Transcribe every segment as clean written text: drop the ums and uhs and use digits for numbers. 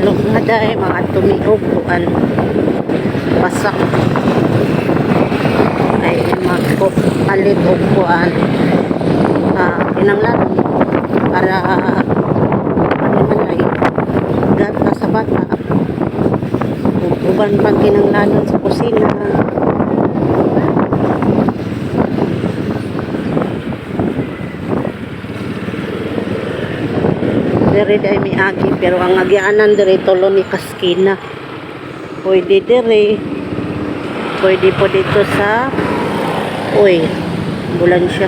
Itlog nga dahil mga tumiog kuan pasak ay magpalit og kuan kinanglan para ano man ay gata sa bata ug uban pang kinanglanon sa kusina. Dere day miagi, pero ang agianan dere tulo ni kaskina. Pwede dere, pwede po dito sa, uy, ambulansya.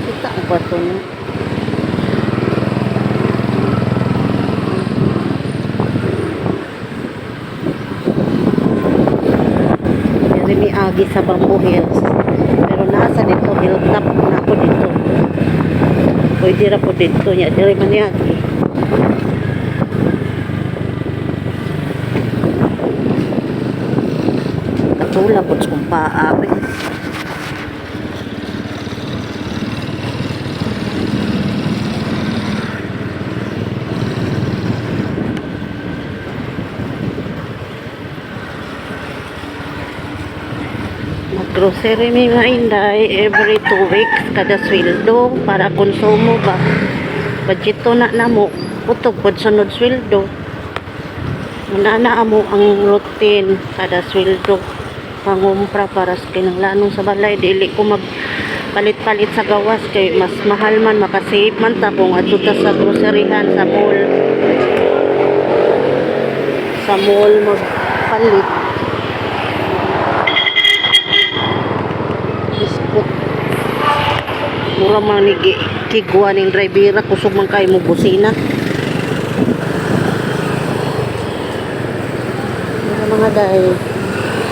Kita ang kwarto no. Dere miagi sa Bamboo Hills, pero nasa dito hilltop na ako dito. Pwede ra po dito niya, dere man niagi. Katula po sa kong paa, eh. Mag-grocery mi mga inday every 2 weeks kada sweldo para konsumo ba. Budgeto na namo. Utog pod sunod sweldo. Una na amo ang routine kada sweldo. Pangumpra para sa kinahanglanon sa balay. Dili ko mag palit-palit sa gawas kay mas mahal man, makasave man ta kung adto ta sa groceryhan sa mall. Sa mall magpalit. Biskot. Mura man ni kigwa ning drivera, kusog man kay mo busina. Mura mga day.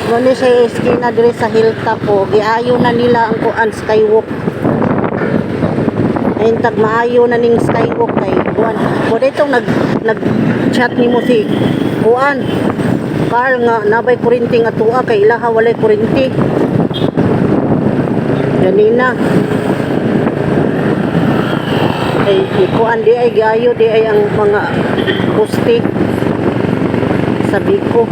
Mao sa eskina diri sa hilltop po, giayo na nila ang kuan, skywalk. Ayun tag maayo na ning skywalk kay kuan. Mo ditong nag nag chat nimo si kuan. Carl nga nabay kuryente nga tuwa kay ilaha walay kuryente. Ganina. Ay kuan di ay giayo di ay ang mga poste sa Biko.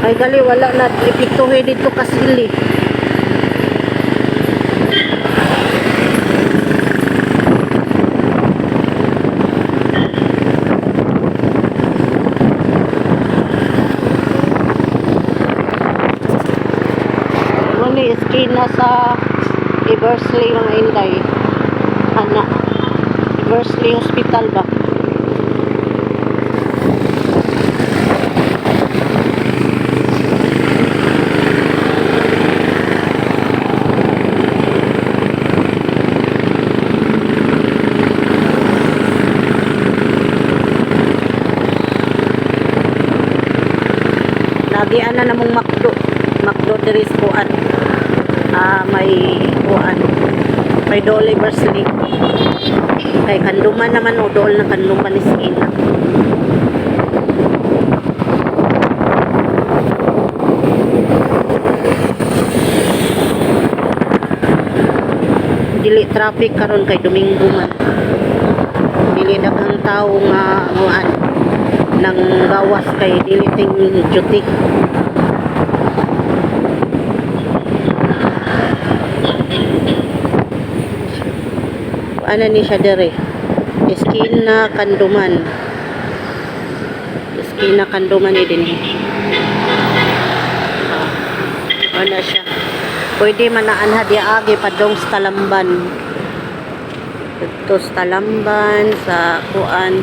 Ay gali wala na epektuhe dito kasili. Muni eskina sa Eversley, mga inday. Ana. Eversley Hospital ba? Lagian na namong McDo. McDo diri sa kuan. Ah, may kuan. May Dole Eversley. Kay kanduman naman o dool na kanduman ni Sina. Dili traffic karon kay Domingo man. Dili daghang tao nga nguan nang gawas kay dili ting duty. Ano ni siya dere? Eskina Kanduman. Eskina Kanduman ni din. Ah, ano siya? Pwede man na anha diagi padong sa Talamban. Dito sa Talamban sa kuan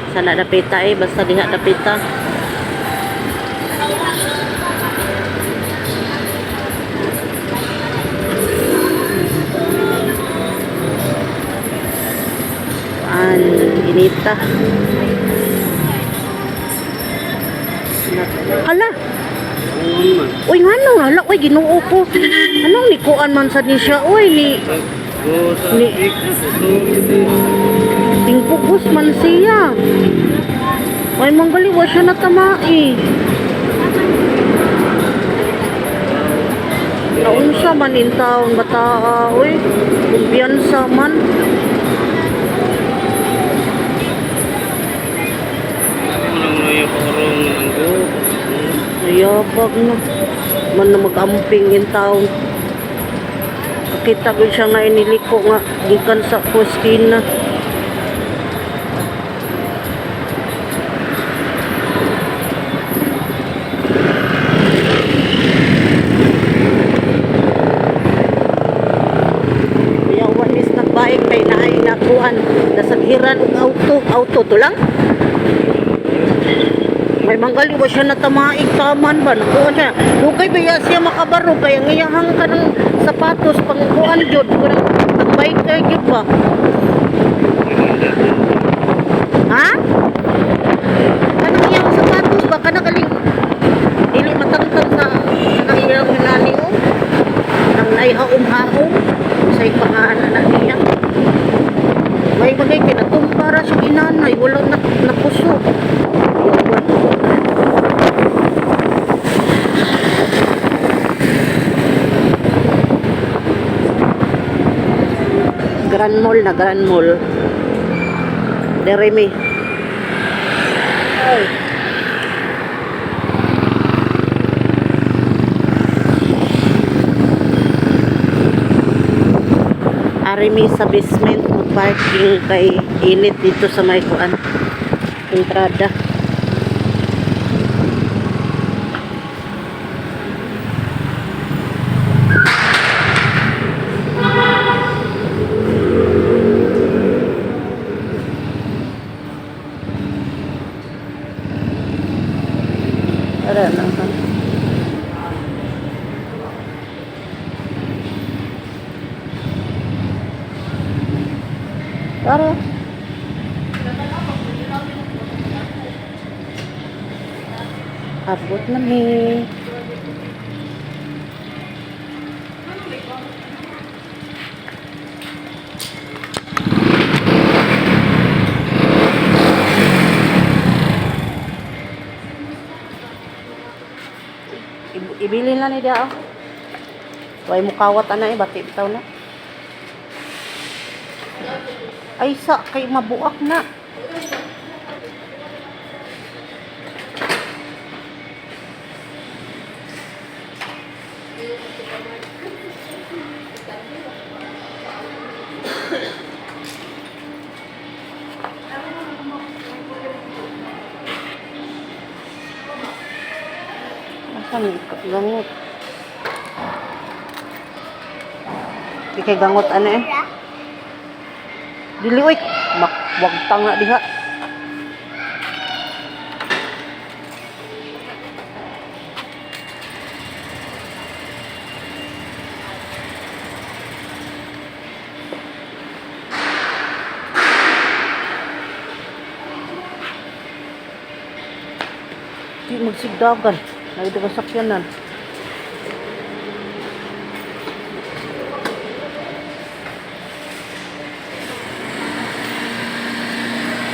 sa na dapita eh, basta diha dapita. Kuan inita. Hala. Uy, ngano hala, uy, Ginoo ko. Anong ni kuan man sad ni siya, uy, ni Ni- tingpugos man siya. Ay, manggali, wa siya natamai. Naunsa man in taon bata, oy. Kumpiyansa man. Ano na yung paurong ang go. Nayabag na. Man na mag-amping in taon. Kita ko siya nga iniliko nga gikan sa kuskina. Yawan is nagbaik kay naay nakuan nasaghiran og auto, auto to lang. May manggali ba siya natamaig taman ba? Nakuha siya. Dugay ba ya siya makabaro kay ang iyahang ka ng sapatos pangkuan jud. Parang nag-biker jud ba? Ha? Kanang iyang sapatos ba? Kanang kaling dili matangtang sa kanang iyang nani o. Nang naihaom-haom sa ipangaan na niya. May bagay kinatumpara siya inanay, wala na napuso. Yawan. Grand Mall na Grand Mall. Dereme. Ay. Ari mi sa basement mag-parking kay init dito sa may kuan. Entrada. Ara na ka. Tara. Abot na mi. Ibilin lang ni dia oh. Way mukawat ana eh bati bitaw na. Ay sa kay mabuak na. Asan gangot? Di kay gangot ano eh. Dili oy, wag tanga diha. Di magsigdagan. Nagdito ka sakyanan.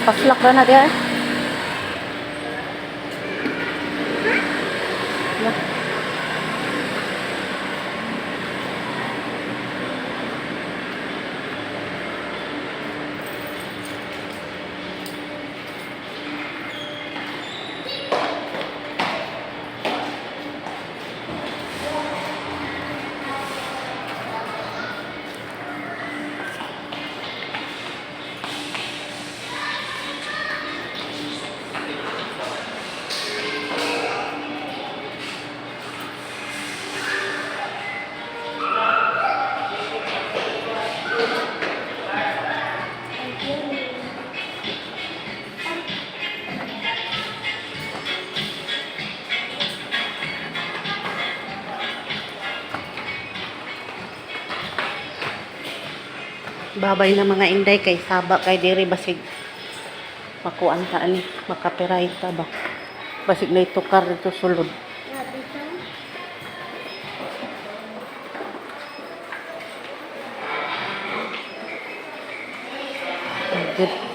Paslak ra na diha eh. Na. Babay na mga inday kay saba kay diri basig makuan ta ani makapiray ta ba basig na itukar dito sulod. Good.